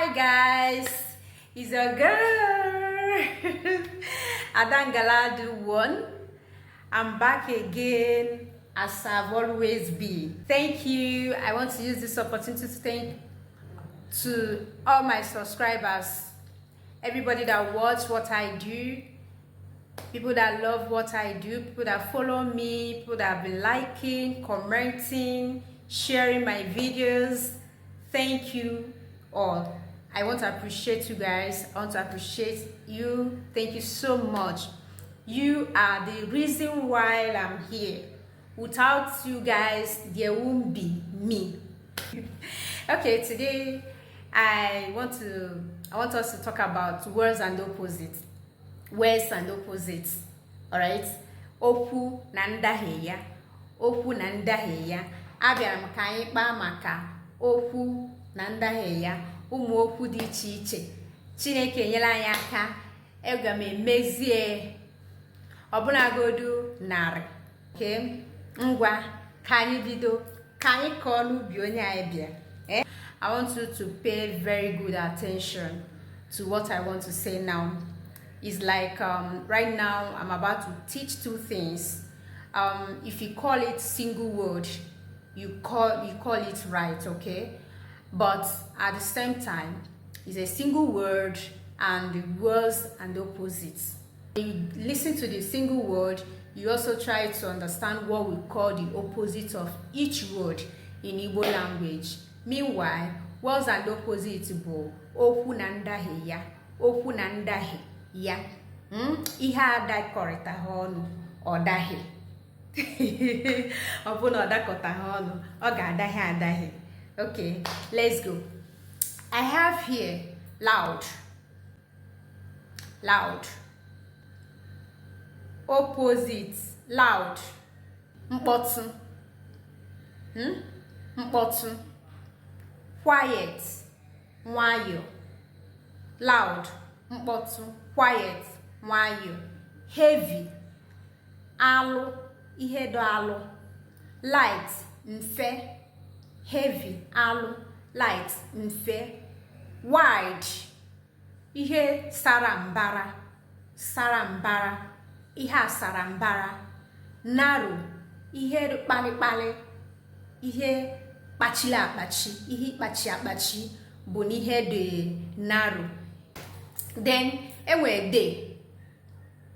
Hi guys, it's your girl Adangala one. I'm back again as I've always been. Thank you. I want to use this opportunity to thank to all my subscribers, everybody that watch what I do, people that love what I do, people that follow me, people that have been liking, commenting, sharing my videos. Thank you all. I want to appreciate you guys. I want to appreciate you. Thank you so much. You are the reason why I'm here. Without you guys, there won't be me. Okay, today I want us to talk about words and opposites. Words and opposites. Alright? Okwu na ndahie ya. Okwu na ndahie ya. Abịara m ka anyị kpaa maka okwu na ndahie ya. Ụmụ okwu dị iche iche. Chineke enyela anyị aka. Aga m emezie ọbụnagodu 100. Okay? Ngwa, ka anyị bido, ka anyị kọọ n'ubi onye anyị bịa. Eh? I want you to pay very good attention to what I want to say now. It's like right now I'm about to teach two things. If you call it single word, you call it right, okay? But at the same time, it's a single word and the words and opposites. You listen to the single word, you also try to understand what we call the opposite of each word in Igbo language. Meanwhile, words and opposites bụ okwu na ndahie ya, okwu na ndahie ya. Ihe adakọrịta ha ọnụ, ọ dahie. Ọ bụ na ọ dakọta ha ọnụ, ọ ga-adahie adahie. Okay, let's go. I have here loud, loud. Opposite loud, mkpọtụ. Mkpọtụ. Quiet, nwayọ. Loud, mkpọtụ. Quiet, nwayọ. Heavy, alụ, ihe dị alụ. Light, mfe. Heavy, alụ. Light, mfe. Wide, ihe sara mbara, sara mbara, ihe a sara mbara. Narrow, ihe kpalịkpalị, ihe kpachiri akpachi, ihe ịkpachi akpachi bụ na ihe dị narrow. Then enwere day,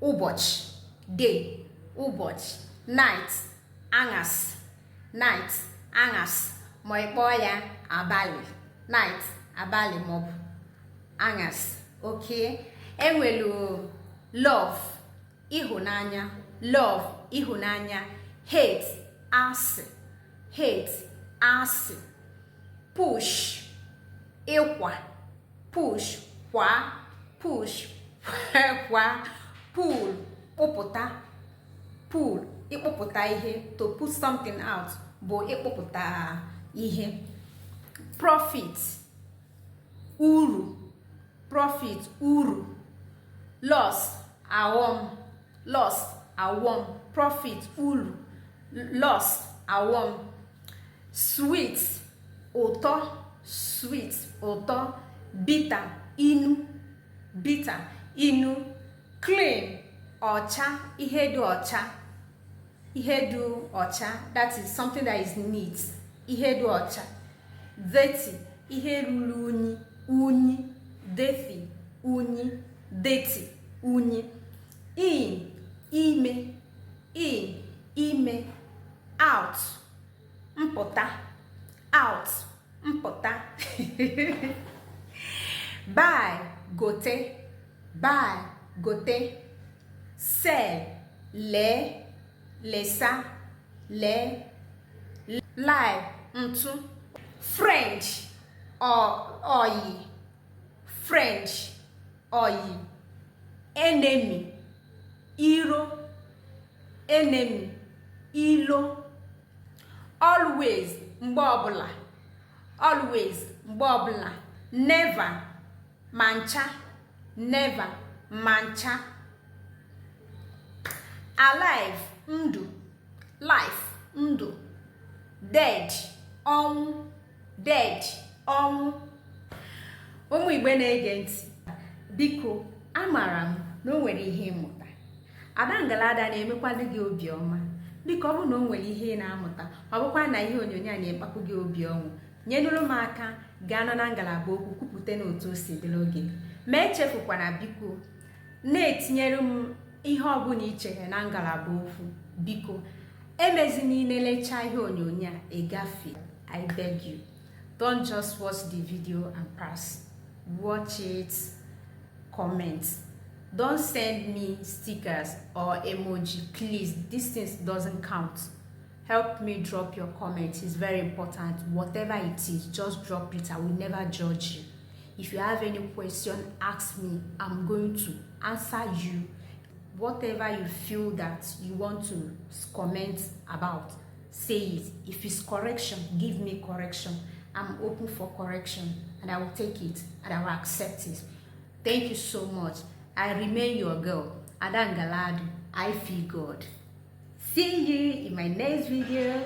ụbọchị. Day, ụbọchị. Night, anyasị. Night, anyasị, ma ị kpọọ ya abalị. Night, abalị maọbụ anyasị. Okay, enwelu love, ịhụnanya. Love, ịhụnanya. Hate, asị. Hate, asị. Push, ịkwa. Push, kwa. Push, kwa. Pull, kpụpụta. Pull, ịkpụpụta ihe. To put something out bụ ịkpụpụta ihe. Profit, uru. Profit, uru. Loss, aghọm. Loss, aghọm. Profit, uru. Loss, aghọm. Sweet, ụtọ. Sweet, ụtọ. Bitter, inu. Bitter, inu. Clean, ọcha, ihe dị ọcha, ihe dị ọcha. That is something that is neat, ihe dị ọcha. Dirty, ihe ruru unyi, unyi. Dirty, unyi. Dirty, unyi. In, ime. In, ime. Out, mpụta. Out, mpụta. Buy, gote. Buy, gote. Sell, lee, lesa, lee. Lie, ntụ. Friend, oyi. Friend, oyi. Enemy, iro. Enemy, ilo. Always, mgbe ọbụla. Always, mgbe ọbụla. Never, ma ncha. Never, ma ncha. Alive, ndụ. Life, ndụ. Dead, ọnwụ. Dead, ọnwụ. Ụmụ Igbo na-ege ntị, biko, amaara m na o nwere ihe ịmụta. Ada Ngalada na-emekwalụ gị obiọma. Biko, ọ bụrụ na o nwere ihe ị na-amụta, ọ bụkwa na ihe onyonyo a na-ekpakwu gị obi ọnwụ, nyenụrụ m aka gaa nọ na ngalaba okwu kwupụta na otu o si dịrị gị. Ma echefukwana, biko, na-etinyere m ihe ọbụla i chere na ngalaba okwu. Biko, emezina ilelechaa ihe onyonyo a ịgafe. I beg you, don't just watch the video and pass. Watch it, comment. Don't send me stickers or emoji, please. These things doesn't count. Help me drop your comment. It's very important. Whatever it is, just drop it. I will never judge you. If you have any question, ask me. I'm going to answer you. Whatever you feel that you want to comment about, say it. If it's correction, give me correction. I'm open for correction and I will take it and I will accept it. Thank you so much. I remain your girl, Ada Ngaladu. I feel God. See you in my next video.